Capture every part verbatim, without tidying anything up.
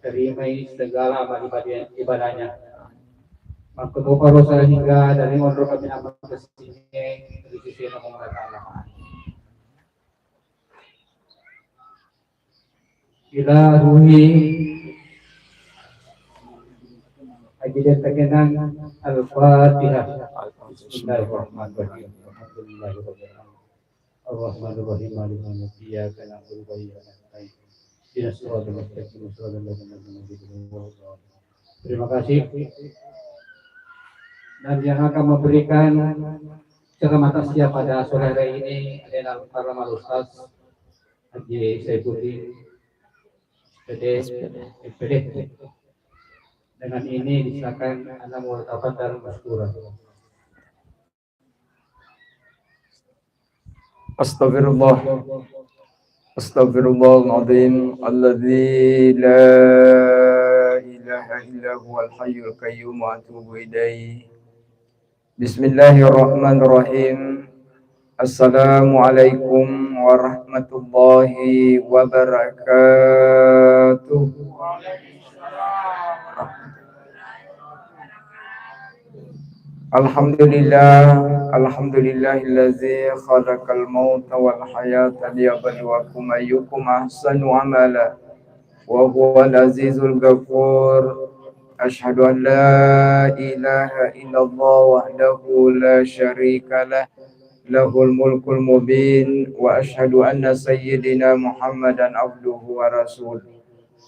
diterimai segala amal ibadah, ibadahnya. Makkutoparo sehingga dari onrong kaminang makessing ri sesena Puang Allah Ta'ala. Ila ruhi Haji Detta Kenang. Al-Fatihah. Bismillahirrahmanirrahim. Alhamdulillahirabbil alamin. Arrahmanirrahim. Maliki yaumiddin. Iyyaka na'budu wa iyyaka nasta'in. Ihdinas siratal mustaqim. Siratal ladzina an'amta 'alaihim ghairil maghdubi 'alaihim waladdallin. Terima kasih. Dan yang akan memberikan ceramah tausiah pada sore hari ini adalah Al Ustaz Haji Saifuddin, S P D, S P D. Dengan ini disilakan Anda mau tafadhal masykuran. Astagfirullah. Astagfirullahaladzim. Alladzi la ilaha illa huwal hayyul qayyum wa atubu ilaih. Bismillahirrahmanirrahim. Assalamualaikum warahmatullahi wabarakatuh. Alhamdulillah, alhamdulillahillazi khalaqal mauta wal hayata liyabluwakum ayyukum ahsanu amala wa huwal azizul ghafur. Asyhadu an la ilaha illallah wahdahu la syarika lah, lahul mulkul mubin, wa asyhadu anna sayyidina Muhammadan abduhu wa rasuluh.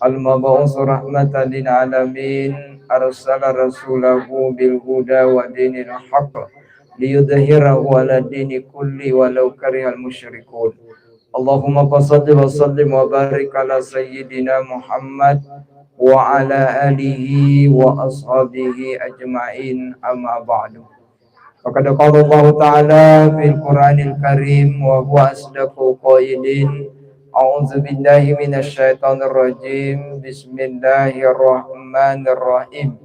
Al-mab'us rahmatan lil alamin, arsala rasulahu bil huda wa dinil haqq liyudhhirahu ala dini kulli walau karihal musyrikun. Allahumma fasalli wa sallim wa barik ala sayyidina Muhammad wa ala alihi wa ashabihi ajma'in, amma ba'du. Faqad qala Allahu ta'ala fil Qur'anil Karim wa huwa asdaqu qailin. A'udzu billahi minasy syaithanir rajim. Bismillahirrahmanirrahim.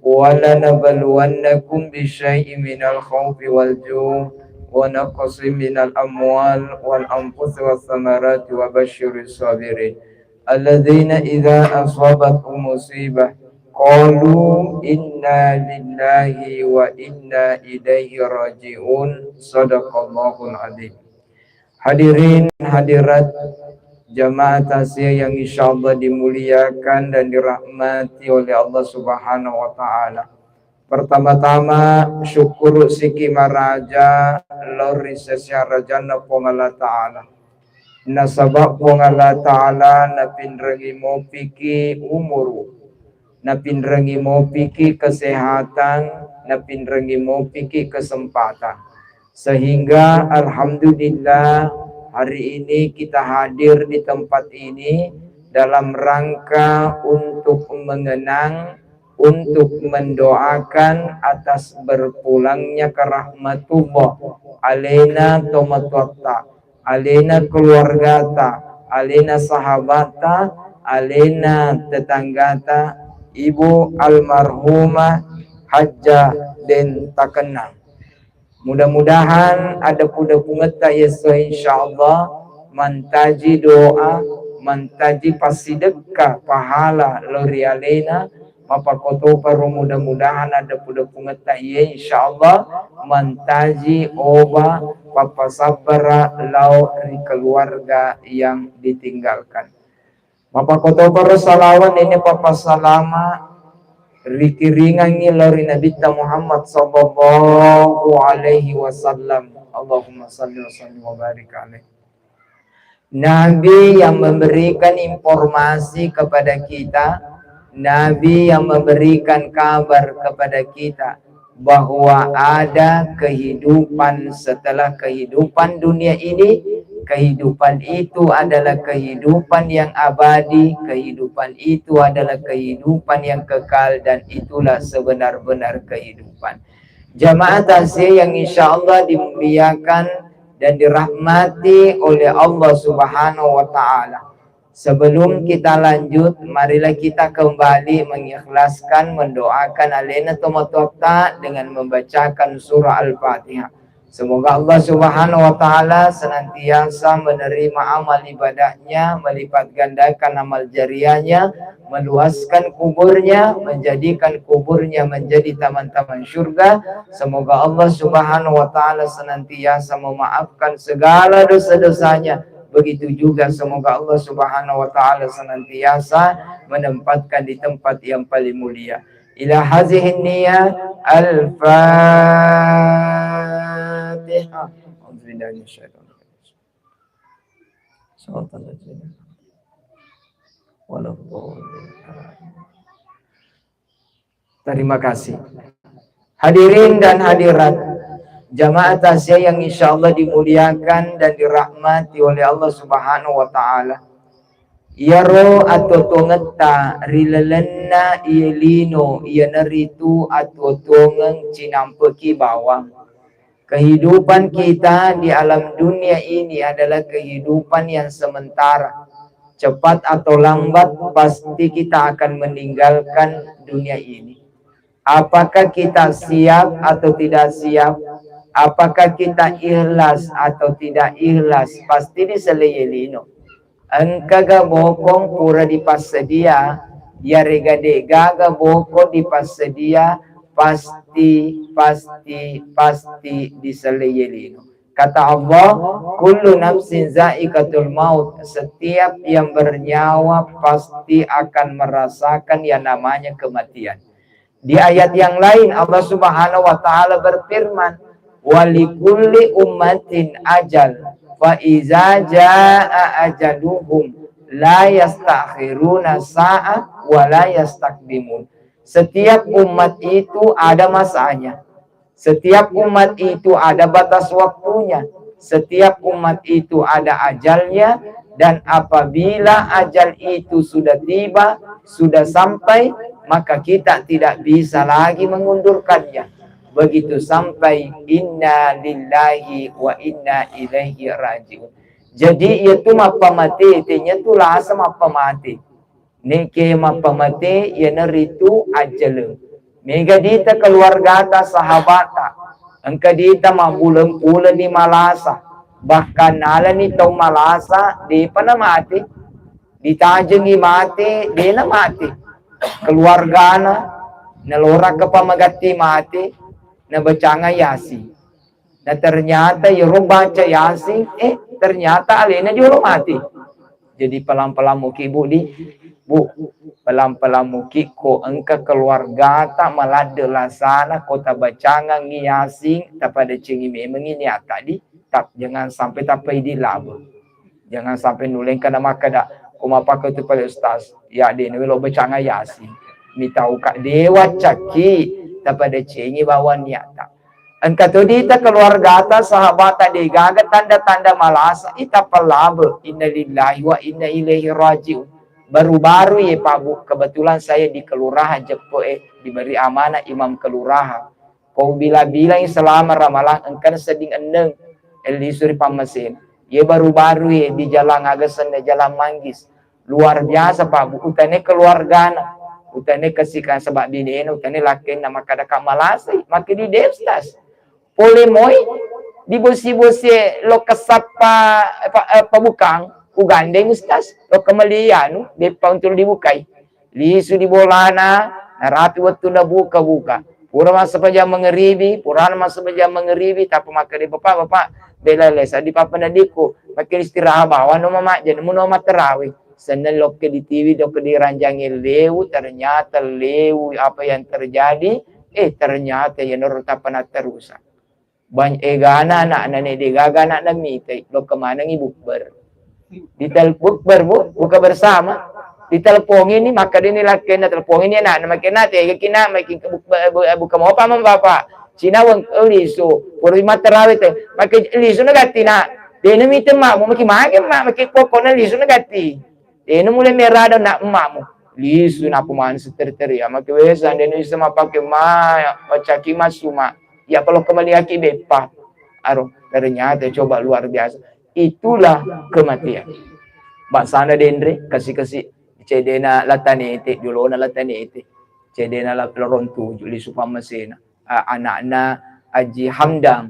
Wa lanabluwannakum bisyai'in minal khaufi wal ju' wa naqsin minal amwal wal anfusi was samarati wa basyiris sabirin. Alladzina idza ashabathum musibah qalu inna lillahi wa inna ilaihi raji'un. Sadaqallahul adzim. Hadirin hadirat jamaah tausiah yang insyaallah dimuliakan dan dirahmati oleh Allah Subhanahu wa taala. Pertama-tama, syukkuru siki maraja lao ri sese arajanna Puang Allah Ta'ala. Nasaba Puang Allah Ta'ala napinrengi mopiki umuru, napinrengi mopiki kesehatan, napinrengi mopiki kesempatan. Sehingga alhamdulillah, hari ini kita hadir di tempat ini dalam rangka untuk mengenang, untuk mendoakan atas berpulangnya ke rahmatullah alena tomatoatta, alena keluargata, alena sahabatta, alena tetanggata, Ibu almarhumah Hajjah Den Takenang. Mudah-mudahan ada pudapungetta yesso, insyaallah, mantaji doa, mantaji passidekka pahala lao ri alena, mapakkotoparo mudah-mudahan ada pudapungetta iye, insyaallah, mantaji oba pappasabbara lao ri keluarga yang ditinggalkan. Mapakkotoparo salawat nene pappasalama rikiringangngi lao ri Nabitta Muhammad sallallahu alaihi wasallam. Allahumma salli wa sallim wa barik alaih. Nabi yang memberikan informasi kepada kita, Nabi yang memberikan kabar kepada kita bahwa ada kehidupan setelah kehidupan dunia ini. Kehidupan itu adalah kehidupan yang abadi, kehidupan itu adalah kehidupan yang kekal, dan itulah sebenar-benar kehidupan. Jamaah tausiah yang insyaallah dimuliakan dan dirahmati oleh Allah Subhanahu wa Ta'ala. Sebelum kita lanjut, marilah kita kembali mengikhlaskan, mendoakan alena tomatoatta dengan membacakan surah Al-Fatihah. Semoga Allah Subhanahu wa Ta'ala senantiasa menerima amal ibadahnya, melipat gandakan amal jariahnya, meluaskan kuburnya, menjadikan kuburnya menjadi taman-taman surga. Semoga Allah Subhanahu wa Ta'ala senantiasa memaafkan segala dosa-dosanya. Begitu juga semoga Allah Subhanahu wa Ta'ala senantiasa menempatkan di tempat yang paling mulia. Ila hazihin niyah, Al-Fatihah. A'udzubillahi minasyaitonir rajim. Shiratal ladzina. Waladdallin. Terima kasih. Hadirin dan hadirat, jamaah takziah yang insya Allah dimuliakan dan dirahmati oleh Allah Subhanahu wa Ta'ala. Iyaro atuo-tuongetta ri lalenna iye lino, iyanaritu atuo-tuongeng cinampeki bawang. Kehidupan kita di alam dunia ini adalah kehidupan yang sementara. Cepat atau lambat, pasti kita akan meninggalkan dunia ini. Apakah kita siap atau tidak siap? Apakah kita ikhlas atau tidak ikhlas? Pasti diselei lino. Engkaga bokong pura dipassedia, yarega de'gaga bokong dipassedia, pasti, pasti, pasti diselei lino. Kata Allah, "Kullu nafsin za'iqatul maut." Setiap yang bernyawa pasti akan merasakan yang namanya kematian. Di ayat yang lain, Allah Subhanahu wa Ta'ala berfirman, "Wa likulli ummatin ajal, fa iza jaa ajaluhum, la yastakhiruna sa'a wa la yastaqdimun." Setiap umat itu ada masanya. Setiap umat itu ada batas waktunya. Setiap umat itu ada ajalnya. Dan apabila ajal itu sudah tiba, sudah sampai, maka kita tidak bisa lagi mengundurkannya. Begitu sampai inna lillahi wa inna ilaihi rajiun. Jadi, iyatu mappamate, tenya tu lasa mappamate. Neke mappamate, iyanaritu ajjaleng. Mega dita keluargata, sahabata. Engka dita mabbuleng-buleng ni malasa. Bahkan nalani tau malasa, depa namate. Ditajengi mate, dena mate. Keluargana, naloraka pamagatti mate, nabacanga Yasin. Nah, ternyata iyaro baca Yasin, eh, ternyata alena jolo mati. Jadi pelang-pelang muki, Bu, di, Bu, pelang-pelang muki, ko engka keluargata maladde lasana, ko tabacangangngi Yasin, tapadecengi memengngi niatta, di, tap-, jangan sampai tapaidi labe. Jangan sampai nulengka na makkeda, ko mappakko tu pale Ustaz, ya de nawe lo bacanga Yasin. Mitauka dewa cakki, tapadecengi bawang niatta. Engka to dita keluargata, sahabata, degaga tanda-tanda malasa, ita palabe, inna lillahi wa inna ilaihi rajiun. Baru-baru ye, Pak, Bu, kebetulan saya di kelurahan Jeppe, eh, diberi amanah imam kelurahan. Ko bila-bilangi selama Ramalang, engkana sedding enneng, eh, lisu ri pammasena. Ye baru-baru ye di jalan aga senna, Jalan Manggis. Luar biasa, Pak, Bu. Utane keluargana, utane kesikang sebab binena, utane lakkenna, makkadaka malasai, makkedi de, Ustaz. Pole moi, dibosi-bosi lo kesappa, eh, pa-, eh, pabukang, ugandeng, Ustaz, lo kemeli anu, beppa untuk dibukai. Lisu di bolana, narapi wettunna buka-buka. Pura massempajang mangeribi, purana massempajang mangeribi, tappa makkeda, "Bapak, Bapak, bela lesa di papa nadikku, makkeda istirahat bawang no mama, jadi muno mattarawe." Senna lokke ditiwi, lokke diranjangi lewu, ternyata lewu apa yang terjadi, eh, ternyata ya noro tappa natterusa. Ban-, egana ana'na ne, degaga ana'na mitai, lokka manengngi bukber. Ditel-, bukber, Bu, buka bersama. Ditelepongini, makkedani lakkenna, telepongini ana'na, makkeda, "Tegaki, Nak, makkeda buk-, bu-, buka mopa, Mama, Bapak?" Cinaweng, "Oh, lisu." Pura mattarawe te, makkeda, "Lisu na gatti, Nak." "Dena mite, Mak, mu maki mage, Mak, maki pokokna lisu na gatti." Dena mulai merada na emmakmu. Lisu nappa maneng teri-teri. Ya, maki wesa, dena bisa mapake ma-, macaki masuma. Ya, kalau kembali aki beppa. Aro, ternyata coba luar biasa. Itulah kematian. Bangsana denre, kasi-kasi. Cedena latanete, jolona latanete. Cedena la-, lorong tuju, lisu pammasena. A-, anakna Haji Hamdam.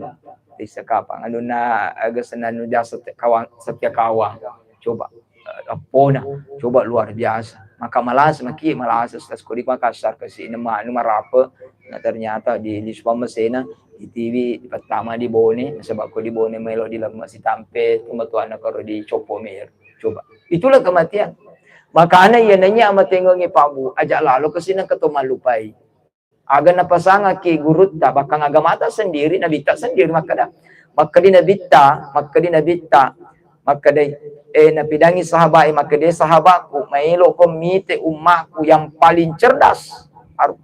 Bisa kapang anunna, aga senna nu jasa te kawang, setia kawang. Coba, eh, appona, coba luar biasa. Maka malasa maki, malasa Ustaz Kodi Makassar ke sini manu marape. Nah, ternyata di, di Supamasena, di T V pertama di Bone, nasaba ko di Bone melo di lemma sitampe, pematuanna karo di Copo Meru. Coba. Itulah kematian. Makana iya nanya amatengengi Pak Bu, aja lalo ke sini keto malupai. Aga napasangaki gurutta, bahkan agamata sendiri, nabitta sendiri makkeda. Makkedi nabitta, makkedi nabitta, makkeda, eh, napidangi sahabat, eh, makkeda, "Sahabatku, maelo ko mite ummaku yang paling cerdas." Aru.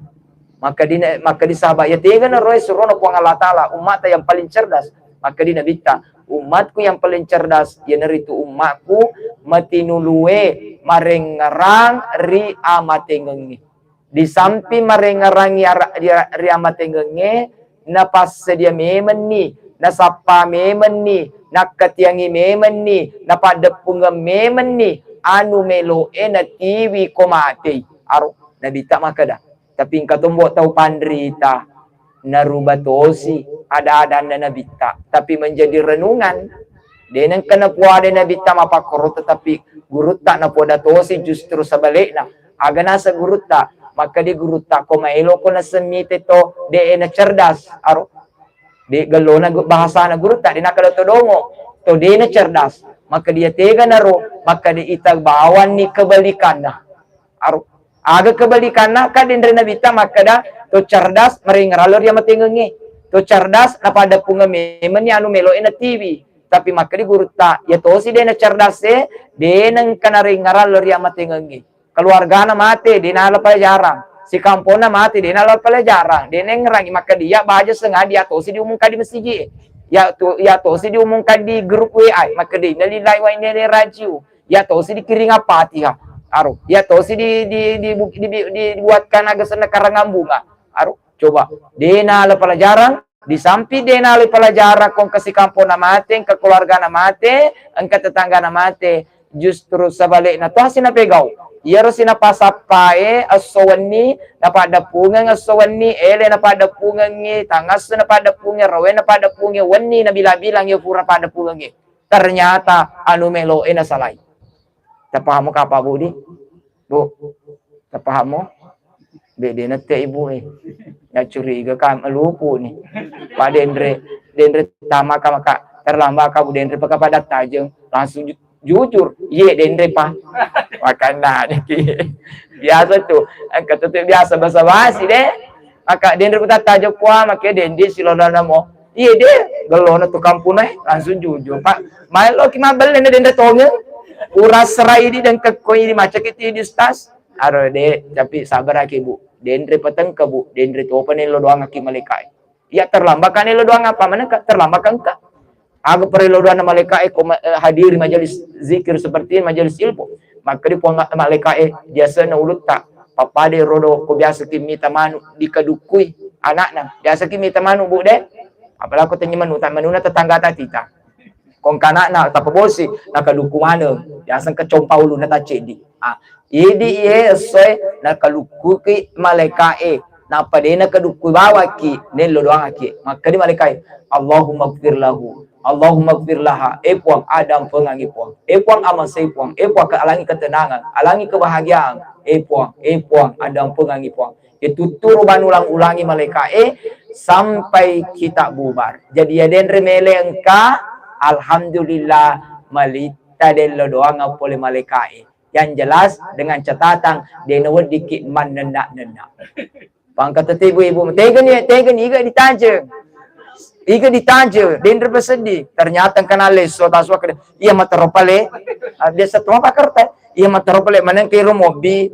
Makkedi, makkedi sahabat, "Ya tega naro e surono Puang Allah Ta'ala, ummata yang paling cerdas?" Makkedi nabitta, "Ummatku yang paling cerdas, iyanaritu ummaku matinulue marengngerang ri amatengengnge." Di samping marengngerangi ara-, ri, ri amatengengnge, napassedia memenni, nasappa memenni, nakkatiangi memenni, napaddeppungeng memenni anu meloe natiwi ko matei. Aro, nabitta makkeda, tapi engka tombo tau panrita, naruba tosi ada-adanna nabitta, tapi menjadi renungan. De nengka napuada nabitta mapakkorota, tapi gurutta napoda tosi justru sebalikna. Aga nasa gurutta, makkedi gurutta, ko maelo ko nasemmite to de na cerdas, aro. De gellona gu-, bahasana gurutta, de nakkeda to dongo, to de na cerdas. Makkedi iya tega naro, makkedi ita bawanni kebalikanna. Aro. Aga kebalikanna, ka denre nabitta makkeda, to cerdas marengngerang lao ri amatengengnge. To cerdas napaddeppungeng memenni anu meloe natiwi. Tapi makkedi gurutta, iya tosi de na cerdas e, de nengka narengngerang lao ri amatengengnge. Keluargana mate, de nala pelajarang. Sikamponna mate, de nala pelajarang. De nengngerangi makkedi iya baja sengadi iya tosi diumumkan di masigi e. Iya to-, iya tosi diumumkan di grup W A, makkedi innalillahi wa inna ilaihi rajiun. Iya tosi dikiring Al-Fatihah. Aro, iya tosi di, di, di, di, di, dibuatkan aga senna karangan bunga. Aro, coba. De nala pelajaran, di samping de nala pelajaran, ko engka sikamponna mate, engka keluargana mate, engka tetanggana mate, justru sebalikna to si napegau. Iyaro si napasappae esso wenni, napaddeppungeng esso wenni, ele napaddeppungengngi, tangasso napaddeppungeng, rawe napaddeppunge, wenni nabila-bilang iya pura paddeppungengngi. Ternyata anu meloe nasalai. Tapahammo kapa Budi? Bu, tapahammo? Be, de nette ibu e. Ya curiga ka malupu ni. Pa denre, denre tama ka maka terlambat ka Bu denre paka pada tajeng. Langsung ju-, jujur. Iye denre pa. Makana niki. Biasa tu. Engka tu biasa basa-basi de. Maka denre ku tattajo pua, maka denre silolona mo. Iye de, gellona tu kampuna e, langsung jujur. Pak, maelo ki mabelle na denre tongeng. Pura serai di dan kekko ini macak itu di Ustaz. Aro de, tapi sabar aki Bu. Denre patengka Bu, denre topa nello doang aki malaikat. Iya terlambat kan nello doang apa mana ka? Terlambat kan ka? Aga parello doanna malaikae ko ma-, eh, hadiri majelis zikir seperti ini, majelis ilmu. Maka di puang malaikae biasana ulutta, pappada rodo ko biasa ki mita manu dikadukkui anakna. Biasa ki mita manu Bu de. Apalagi ko tanya manu, tak manuna tetangga tadi ta. Kong kanakna tapabosi, nakadukku maneng. Biasa kecompa ulunna tacedi. Ah, idi iye essoe nakalukkuki malaikae, nappa de nakadukkui bawakki, nello doangaki. Makkedi malaikae, "Allahumma gfir lahu, Allahumma gfir laha." Eh Puang, adampengangi Puang. Eh Puang, amasei Puang. Eh Puang, alangi ketenangan, alangi kebahagiaan. Eh Puang, eh Puang, adampengangi Puang. Itutturu banulang-ulangi malaikae sampai kita bubar. Jadi ya denre mele engka, alhamdulillah, malitta dello doang pole malaikae. Yang jelas dengan catatan, de naweddikki mannenna-nenna. Pangka tete ibu-ibu, tegani, tegani, iga ditajeng. Iga ditajeng, denre paseddi. Ternyata engka nalesso, taswa kede, iya matero pale. Ah, biasa tu apa kerta? Iya matero pale, maneng ke ro mobi.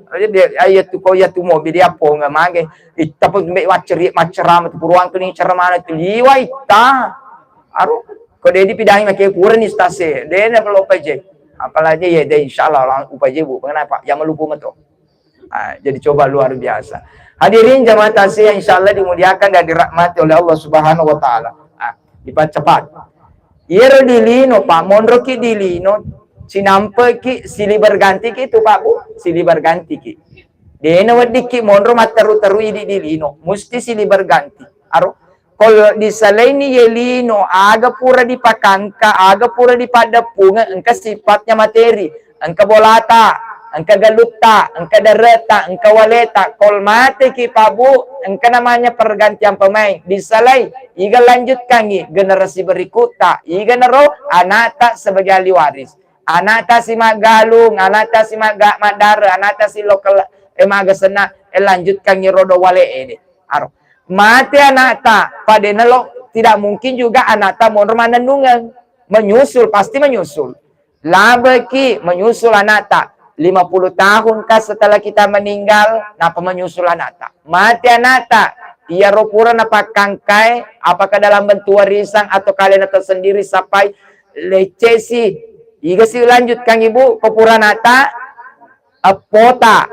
Iya tu ko, iya tu mobi dia ponga mage. Itta pun be wacceri, maccerama tu puruang tu ni ceramana tu liwa itta. Aru, ko de dipidangi make kurani stase. De na perlu upaje. Apalagi ya de insyaallah upaje Bu. Kenapa? Ya malupu meto. Ah, jadi coba luar biasa. Hadirin jamaah takziah, insyaallah dimuliakan dan dirahmati oleh Allah Subhanahu wa Ta'ala. Ah, dipercepat. Iyaro di lino, Pak, monroki di lino, sinampeki, silih bergantiki tu, Pak, Bu, silih bergantiki. Dena weddikki monro matteru-terui di, di lino, musti silih berganti. Aro, Kol disalaini ye lino, aga pura dipakangka, aga pura dipaddeppungeng, engka sifatnya materi, engka bolata, engka galutta, engka dareta, engka waleta. Kol mateki Pak Bu, engka namanya pergantian pemain. Disalai, iga lanjutkangi generasi berikutta, iga naro anakta sebagai ahli waris. Anakta si maggalung, anakta si magga-, maddare, anakta si lokal, eh, magasenna, eh, lanjutkangi rodo wale ede. Aro. Mate anakta, padena lo, tidak mungkin juga anakta monro mannennungeng. Menyusul, pasti menyusul. Labeki menyusul anakta. Lima puluh tahun kah setelah kita meninggal, napa menyusul anakta. Mate anakta, iyaro pura napakkangkae, apakah dalam bentuk warisan atau kalena tersendiri, sapai lecesi. Iga si lanjutkan ibu, ko pura anakta, eppota,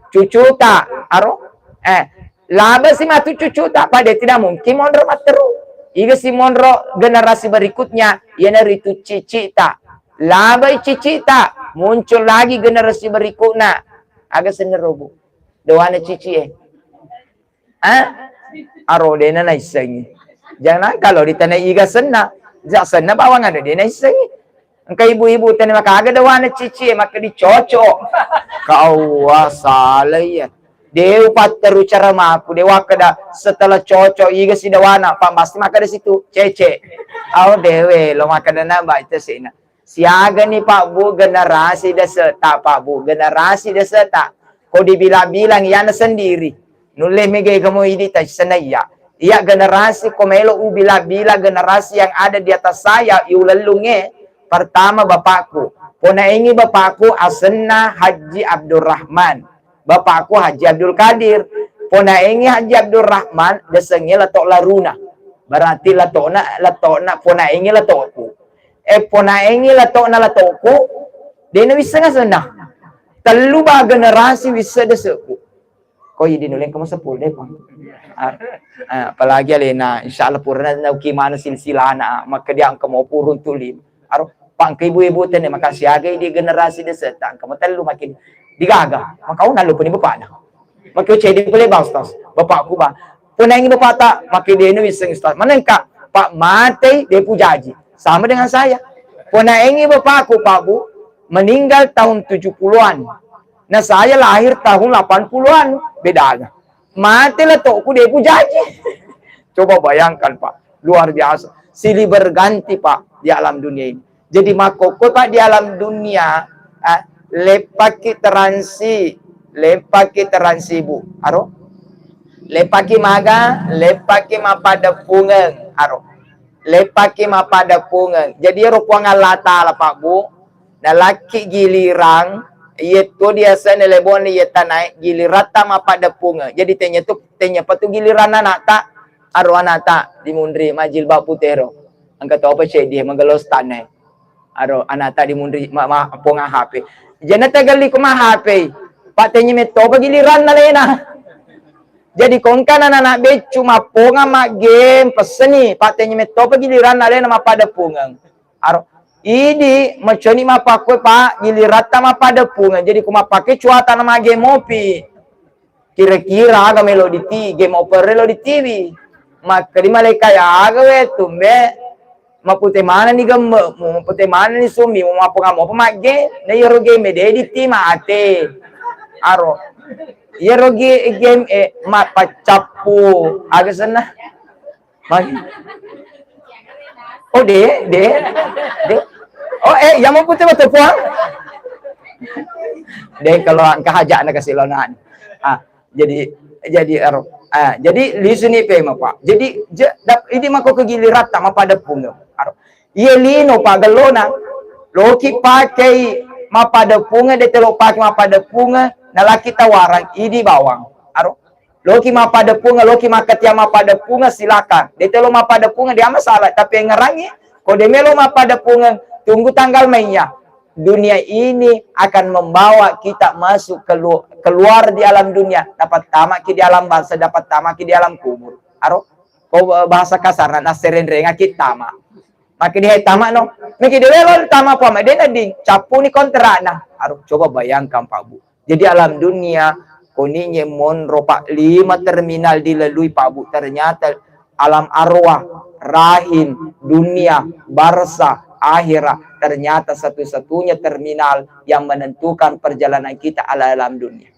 cucuta, aro? Eh, laba si matu cucuta, pada tidak mungkin monro matteru. Iga si monro generasi berikutnya, iyanaritu cicita. Labai cicita, muncul lagi generasi berikutnya. Aga senero, Bu. Doana cici, eh. Ah? Aro dena naissengi. Jangan kalau ditanya iga senna. Ja senna bawang ada dena issengi. Engka ibu-ibu tanya maka aga dawana cici, maka dicocok. Kau salah iya. Dewa patteru cara maku, dewa kada setelah cocok iga si dawana, Pak, pasti maka di situ cece. Au dewe lo maka dana baca sena. Siaga ni Pak Bu generasi deseta, Pak Bu generasi deseta. Ko dibilang-bilang iyana sendiri. Nulle mega kamu idi ta senna iya. Iya generasi ko melo ubila-bila generasi yang ada di atas saya, iulellunge. Pertama bapakku. Ponaengi bapakku asenna Haji Abdurrahman. Bapakku Haji Abdul Kadir. Ponaengi Haji Abdurrahman, desengnge Latok Laruna. Berarti latokna, latokna, ponaengi latokku. Eh, ponaengi latokna latokku, dena wisseng asenna. Tellu ba generasi wisseng desekku. Ko idi nuleng kamu sepuluh deh, Pak. Ah, ah, apalagi alena, insya Allah purana nauki mana silsilana, maka dia engka mau purun tuli. Aro, Pak, engka ibu-ibu tene, maka siaga di generasi deseta, engka mau tellu makin digaga. Maka una lupa ni bapakna. Maka cedi pale ba, Ustaz. Bapakku ba. Ponaengi bapakta, maka dena wisseng, Ustaz. Mana engka, Pak, matei, de pujaji. Sama dengan saya. Ponaengi bapakku, Pak Bu, meninggal tahun tujuh puluhan. Nah, saya lahir tahun delapan puluhan, bedanya. Mate latokku de pujaji. Coba bayangkan, Pak, luar biasa. Silih berganti, Pak, di alam dunia ini. Jadi makkokko, Pak, di alam dunia, ah, leppaki teransi, leppaki teransi, Bu. Aro? Leppaki maga, leppaki mappadeppungeng. Aro? Leppaki mappadeppungeng. Jadi ero Puang Allah Taala, Pak, Bu, nalakki gilirang, iyetto diaseng lebone iye tanae, giliratta mappadeppungeng. Jadi tenya tu, tenya pa tu giliranna anakta, aro anakta dimunri majilbab putero. Engka topa ceddi magelo stane. Aro anakta dimunri ma, ma, ponga H P. Jana tagelli ko ma H P. Pak, tenya mettopa giliranna alena. Jadi ko engka anak-anak beccu mapponga ma game, pesseni, Pak, tenya mettopa giliranna alena mappadeppungeng. Aro, idi maconi mappakkue, Pak, giliratta mappadeppungeng. Jadi ko mappake cuaca na ma game mopi. Kira-kira aga melo di ti-, game over lo di T V. Makkedi malaika ya aga we tumbe. Mapute manenni gemme, mapute manenni summi, mapponga mopa magge, na iyaro game de di ti mate. Aro. Iyaro ge-, game e mappacappu. Aga senna? Magi? Oh, de, de, de. Oh, eh, yang mapute mate puang. De, kalau engka hajana kasi lonaan. Ah, jadi, jadi, aro, ah, jadi lisuni pema, Pak. Jadi, je, dap-, idi mako kegiliratta mappadeppungeng. Aro. Iye lino, Pak, gellona. Loki pakei mappadeppungeng, de telo pake mappadeppungeng, nalaki tawarang, idi bawang. Aro. Loki mappadeppungeng, loki makkatia mappadeppungeng, silakan. De telo mappadeppungeng, dia masalah. Tapi engngerangi, ko de melo mappadeppungeng, tunggu tanggal mainnya. Dunia ini akan membawa kita masuk kelu-, keluar di alam dunia, dapat tamaki di alam barzah, dapat tamaki di alam kubur. Aro, ko bahasa kasarna, naserenrengaki tama. Maki di tama no, maki di lelo tama apa, ma dena ding, capuni kontrakna. Aro, coba bayangkan, Pak Bu. Jadi alam dunia, koninye monro, Pak, lima terminal dilalui, Pak Bu. Ternyata Alam arwah, rahim, dunia, barsa, akhirat, ternyata satu-satunya terminal yang menentukan perjalanan kita adalah alam dunia.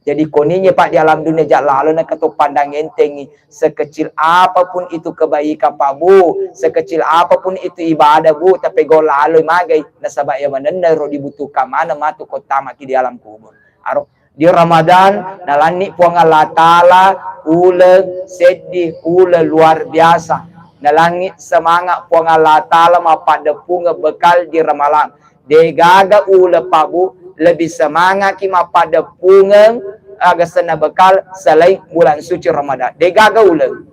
Jadi koninya Pak di alam dunia ja lalo na keto pandang entengi, sekecil apapun itu kebaikan Pak Bu, sekecil apapun itu ibadah Bu, tapi go lalo magai nasaba ya manenna ro dibutuhkan mana matu ko tamaki di alam kubur. Aro di Ramadan nalanni Puang Allah Ta'ala uleng seddi, uleng luar biasa. Nalangi semangat Puang Allah Ta'ala mappaddepungeng bekal di Ramalang. Degaga uleng Pak Bu, lebih semangaki mappaddepungeng aga senna bekal selain bulan suci Ramadan. Degaga uleng.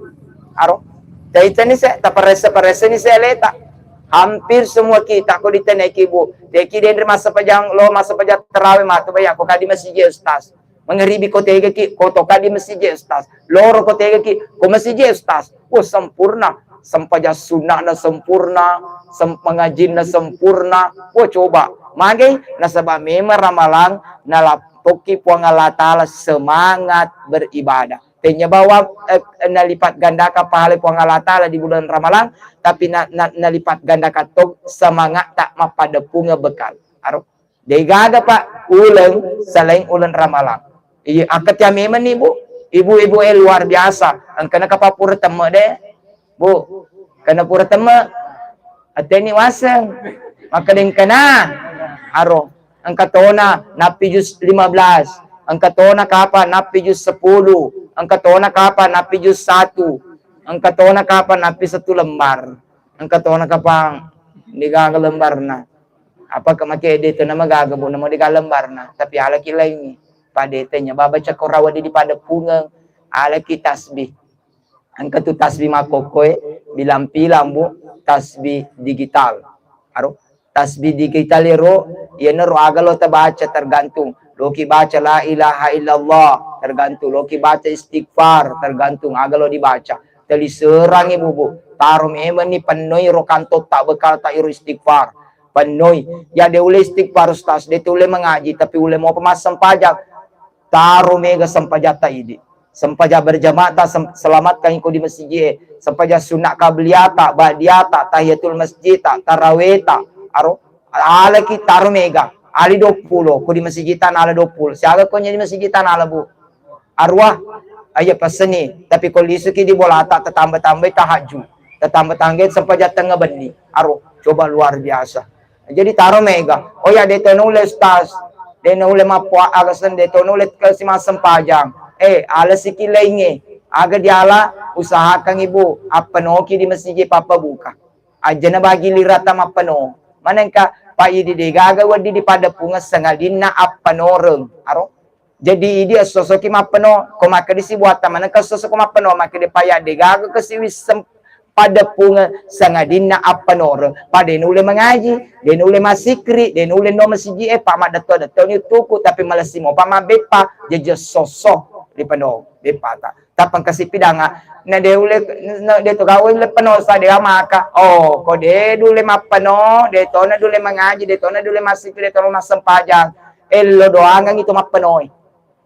Aro. Taitani se, taparessa-paressani se aleta. Hampir semua kita ko ditenaiki Bu. Deki denre massempajang lo massempajang tarawih matu bayar ko kadi masjid Ustaz. Mangaribi ko tegaki, ko toka di masjid Ustaz. Loro ko tegaki, ko masjid Ustaz. Wah, sempurna. Sempajang sunnahna sempurna, sem-, mangajinna sempurna. Wah, coba. Magai nasaba memang Ramalang nalattokki Puang Allah Ta'ala semangat beribadah. Tenya bawang eh, nalipat gandaka pahala Puang Allah Ta'ala di bulan Ramalang, tapi na, na, nalipat gandaka to semangat tak mappadepunga bekal. Aro. Degaga Pak uleng selain uleng Ramalang. Iya, akkatia memang nih Bu. Ibu-ibu eh luar biasa. Engkana kapapura temme deh. Bu, kena pura temme. Ateni waseng. Maka dengkana. Aro. Engka tona nappi jus lima belas. Engka tona kapa nappi jus sepuluh. Engka tona kapa nappi jus satu. Engka tona kapa nappi satu lembar. Engka tona kapa degaga lembarna. Apa ke make de to nama gaga Bu, nama degaga lembarna, tapi alaki laingi. Pada tanya baba cakko rawa di pada pungeng, alaki tasbih. Engka tu tasbih makkokkoe bilang-bilang Bu, tasbih digital. Aro tasbih digital ero, iyanaro aga lo tabaca tergantung. Loki baca la ilaha illallah, tergantung. Loki baca istighfar, tergantung aga lo dibaca. Teliserangi Bu, Bu. Taro memang ni pennoi ro kantotta bekal ta iro istighfar. Pennoi. Ya de ule istighfar Ustaz, de tu ule mengaji, tapi ule mau pemassempajang. Taro mega sempajatta idi. Sempaja berjamaah ta sem-, selamatkan iko di masjid e. Sempaja sunat qabliyata, ba'diyata, tahiyatul masjid ta, tarawih ta. Aro, alaki taro mega. Ali dua puluh, ko di masjid ta nala dua puluh. Siaga ko nya di masjid ta nala Bu. Arwah, aja paseni. Tapi ko lisuki di bolata, tetambah-tambah tahajud. Tetambah-tambah sempaja tengah benni. Aro, coba luar biasa. Jadi taro mega. Oh ya, de to nulle Ustaz. De nulle mappoa agaseng, de to nulle kasi massempajang. Eh, ala siki lainge. Aga diala usahakan ibu, appanoki di masjid pappabuka. Ajana bagi lirata mappano. Manengka Pak Idi degaga weddi di pada punga sengadinna appanoreng. Aro. Jadi idi esso-essoki mappeno, ko makkeda sibuatta maneng esso-esso ko mappeno, makkeda paya degaga kasi wisseng pada punga sangadinna appanoreng, pada nulle mangaji, de nulle massikri, de nulle no masiji e, pa maddetto-detto ni tuku, tapi malessi mopa mabbeppa, jaji esso-esso ripeno beppata. Tappa engka sipidanga, na de ulle, na de to gawe ulle peno sa de maka. Oh, ko de dulle mappeno, de tona dulle mangaji, de tona dulle massikri, de tona massempajang. Ello doangang itu mappenoi.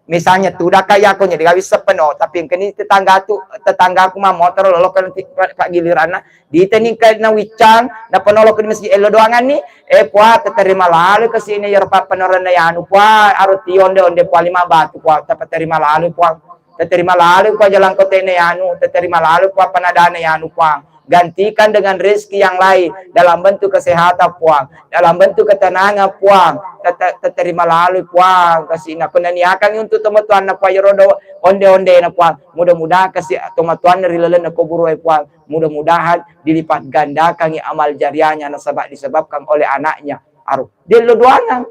Misalnya tudaka yako jadi gawi seppeno, tapi engkani tetangga tu, tetanggaku mammotoro lolo ke nanti ka giliranna, diteni engka na wiccang, na penolok di masjid ello doangan ni, eh, pua, terima lalu ke sini ya rupa penoranna yanu, pua, aruti onde-onde, pua, lima batu, pua, terima lalu, pua. Taterima laloi Puang jalang kotene anu, taterima laloi Puang panadana anu Puang. Gantikan dengan rezeki yang lain dalam bentuk kesehatan Puang, dalam bentuk ketenangan Puang. Tata-, taterima laloi Puang kasina. Ko naniakangi untuk tomatoanna Puang iyaro do-, onde-ondena Puang. Mudah-mudahan kasi tomatoanna ri lalenna kuburu'e Puang. Mudah-mudahan dilipat gandakangi amal jariahnya nasaba disebabkan oleh anaknya. Aro, dello doangang.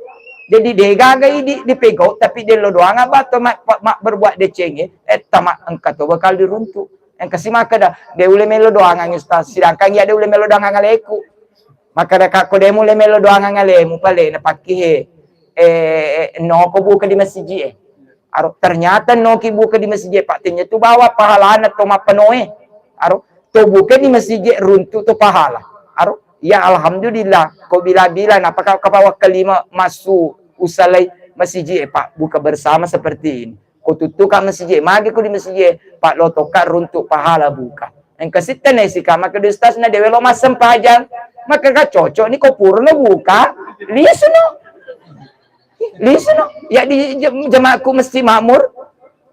Jadi degaga idi dipegau, tapi dello doangang batto ma-, ma-, ma-, berbuat decengi, eh, tama engka to bakal diruntu. Engka si makkeda, de ule melo doangang Ustaz, sedangkan iya de ule melo doangang aleku. Makkeda kakko de mule melo doangang alemu pale na pakkihe, eh, eh, noko buka di masiji e. Aro, ternyata noki buka di masiji e, Pak, tenya tu bawa pahalana to mappanoe. Aro, to buka di masiji e runtu to pahala. Aro, ya alhamdulillah, ko bila-bila napa ka-, kapawa kelima massu usalai masiji e, Pak, buka bersama seperti ini. Ko tuttuka masiji e, magi ko di masiji e, Pak, lo toka runtu pahala buka. Engka sitte na isika, maka di ustaz na dewe lo massempajang. Maka ga cocok ni ko purno buka, lisu no. Lisu no. Ya di jam-, jamaahku mesti makmur.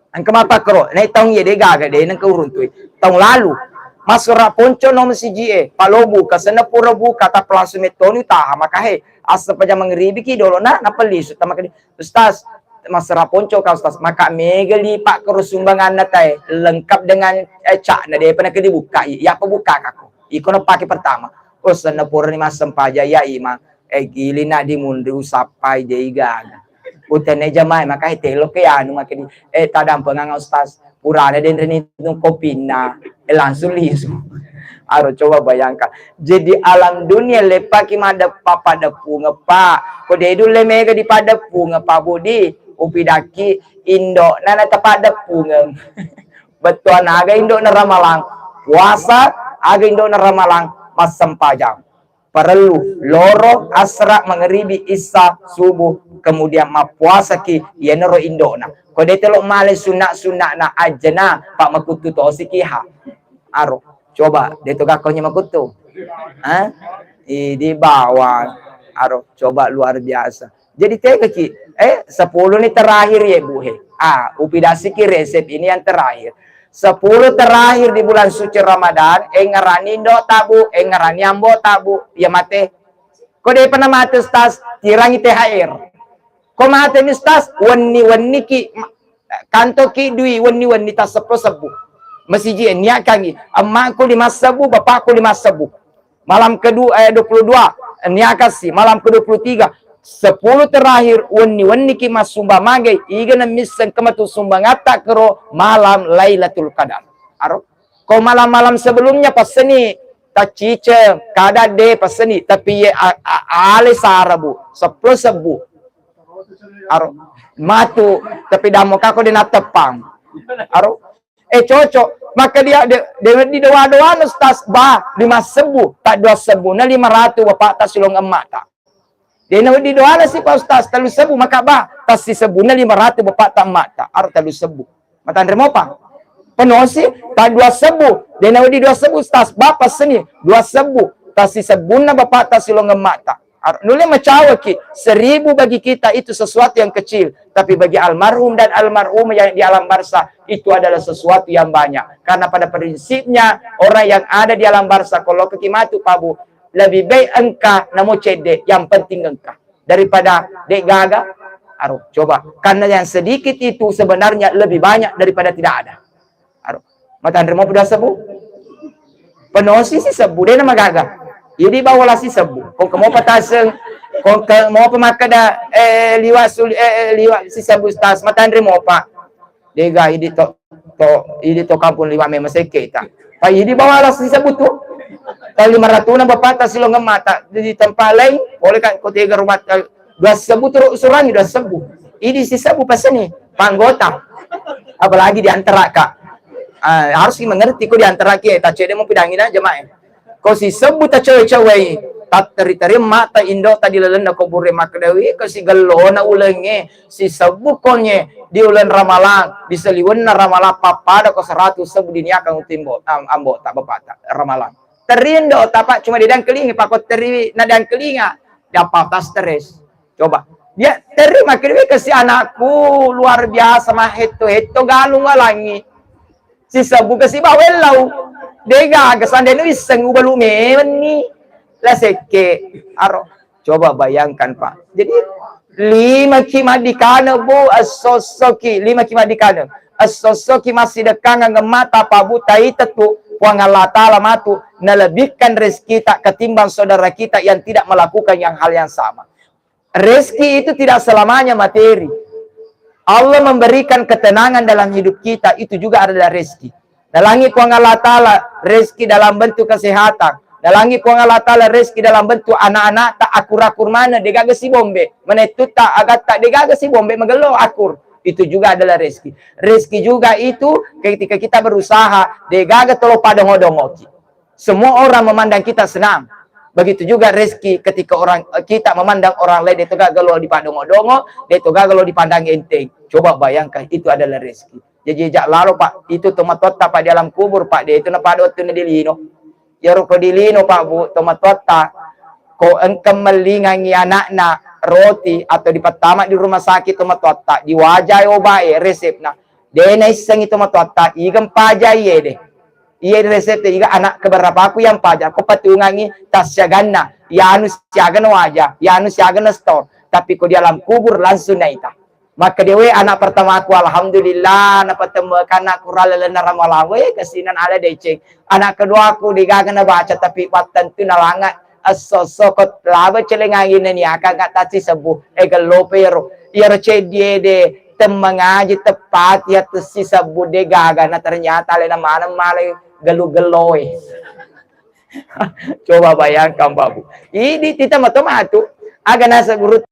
Engka mappakkero, naik taung ye de gaga de nengka uruntui. Taung lalu. Masura ponco nomor siji e, palo buka, senna pura buka, tapi langsung metoni utaha, maka he, asa paja mangribi ki dolo na, nappa lisu, tama kedi. Ustaz, masera ponco ka Ustaz, maka mega lipa kero sumbanganna tae, lengkap dengan, eh, cakna, depa nake dibuka, iya apa buka kako. Iko napake pertama. Oh, senna purani massempajang, iya imang. Eh, gili na di munri usappai je igaga. Utene jamae, maka telo ke anu, maka di, eh, tadampengang Ustaz. Purana denreni kopinna, eh, langsung lisu. Aro, coba bayangkan. Jadi alam dunia lepaki madeppa padeppungeng, Pak. Ko de dulle mega dipadeppungeng, Pak Budi, upidakki indokna natapadeppungeng. Bettuanna aga indokna ramalang puasa, aga indokna ramalang massempajang. Parellu loro, asra, mangaribi, issa, subuh, kemudian mappuasaki iyanaro indokna. Ko de telo male sunna-sunnana ajjana, pak makuttu tosiki ha. Aro, coba, de to gakko nya makuttu. Ha? Idi bawang. Aro, coba luar biasa. Jadi tegaki, eh, sepuluh ni terakhir ye, Bu, he. Ah, upidasiki resep ini yang terakhir. Sepuluh terakhir di bulan suci Ramadan, engngarani indo tabu, engngarani ambo tabu, ya mate. Ko depa na mate, Ustaz, tirangi T H R. Ko mate ni, Ustaz, wenni-wenni ki ma-, kanto ki dui wenni-wenni tasseppo sebbu. Masiji e niakangi, emmaku lima sebbu, bapakku lima sebbu. Malam kedua, eh, dua puluh dua, niakassi, malam ke dua puluh tiga, sepuluh terakhir, wenni-wenni ki massumba magai, iga na misseng ke matu sumbangatta kero malam Lailatul Qadar. Aro, ko malam-malam sebelumnya passeni, tacciceng, kada de passeni, tapi ye a-, a-, ale sarabu, sepuluh sebbu. Aro, matu, tapi damo kako de nateppang. Aro, Eh, cocok. Maka dia, de-, de-, di doa-doa na, Ustaz, ba, lima sebbu, tak dua sebbu, na lima ratu bapak tak silong emak tak. Dia na di doa na si Pak Ustaz, telu sebbu, maka ba, tak si sebbu, na lima ratu bapak tak emak tak. Aro telu sebbu. Matanre mopa. Penosi, tak dua sebbu. Dia na di dua sebbu, Ustaz, ba, paseni, dua sebbu, tak si sebbu, na bapak tak silong emak tak. Ar-, nulle macawaki, seribu bagi kita itu sesuatu yang kecil, tapi bagi almarhum dan almarhumah yang di alam barzah itu adalah sesuatu yang banyak. Karena pada prinsipnya, orang yang ada di alam barzah, kalau ke kimatu pabu, lebih baik engka namo cedde, yang penting engka. Daripada dek gaga, aduh, coba. Karena yang sedikit itu sebenarnya lebih banyak daripada tidak ada. Aro. Matanre mopa dua sebbu? Penosi si sebbu, de na magaga. Idi bawa la si sebbu. Ko ke mopa taseng, ko ke mopa makkeda, eh, liwa suli-, eh, eh, liwa si sebbu, Ustaz. Matanre mopa. Dega idi to, to, idi to kampung liwa memang sekke ta. Pa idi bawa la si sebbu tu. Tau lima ratu na bapak tak silong emak tak di tempat lain, boleh kan ko tega rumah, eh, dua sebbu tu surangi dua sebbu. Idi si sebbu paseni, panggota. Apalagi di antara ka. Ah, harus ki mengerti ko di antara ki, eh, tak cedde mo pidangi na jamaah. Ko si sebbu tak cewek-cewek, tak teri-teri mata indo tak di lalenna ko bure makkedawi, ko si gellona ulenge, si sebbu konye di uleng Ramalang, di saliwenna Ramalang pappada ko seratus sebbu diniakan utimbo, am-, ambo tak bapak tak Ramalang. Terindo tapak cuma diangkelingi, pako teri na diangkelinga, dapat stres. Coba. Dia terima kiri ke si anakku luar biasa mah hetto-hetto galung walangi. Si sebbu ke si bawellau. Dega ke sandenu isseng ubalu mewenni. La sekke. Aro. Coba bayangkan, Pak. Jadi, lima ki madikana, Bu, esso-esso ki, lima ki madikana. Esso-esso ki massidekkangang mata, Pak, Bu, taita tu Puang Allah Ta'ala matu nalebihkan rezeki tak ketimbang saudara kita yang tidak melakukan yang hal yang sama. Rezeki itu tidak selamanya materi. Allah memberikan ketenangan dalam hidup kita, itu juga adalah rezeki. Nalangi Puang Allah Ta'ala rezeki dalam bentuk kesehatan. Nalangi Puang Allah Ta'ala rezeki dalam bentuk anak-anak tak akur-akur mana, degaga si bombe. Menettutta agatta degaga si bombe, magello akur. Itu juga adalah rezeki. Rezeki juga itu ketika kita berusaha, degaga tolo padongo-dongoki. Semua orang memandang kita senang. Begitu juga rezeki ketika orang, eh, kita memandang orang lain, de to gaga lo dipadongo-dongo, de to gaga lo dipandang enteng. Coba bayangkan, itu adalah rezeki. Jadi, jejak lalo, Pak, itu tomatoatta, Pak, di alam kubur, Pak, de itu na pada waktu na di lino. Iyaro ko di lino, Pak, Bu, tomatoatta, ko engka mellingangi anakna roti atau dipattama di rumah sakit tomatoatta, diwajai obae resepna, de naissengi tomatoatta iga mpajai ede. Iya resepta iga anak keberapa aku yang paja, ko patungangi tassiaganna, yanu siaga na waja, yanu siaga na stor. Tapi ko di alam kubur langsung naita. Maka dewe anak pertamaku, alhamdulillah, napatemmuakan anakku ri lalenna Ramalang, we, kasinan ada deceng. Anak keduaku degaga nabaca, tapi pattentu nalanga esso-esso ko laba celengangi neniaka ga tasisebbu, e, gellope iyaro. Iyaro ceddi ede temmangaji teppati yattu sisebbu degaga, na ternyata alena maneng male gelu-geloe. Coba bayangkan, Pak, Bu. Idi tita mato matu, aga nasa guru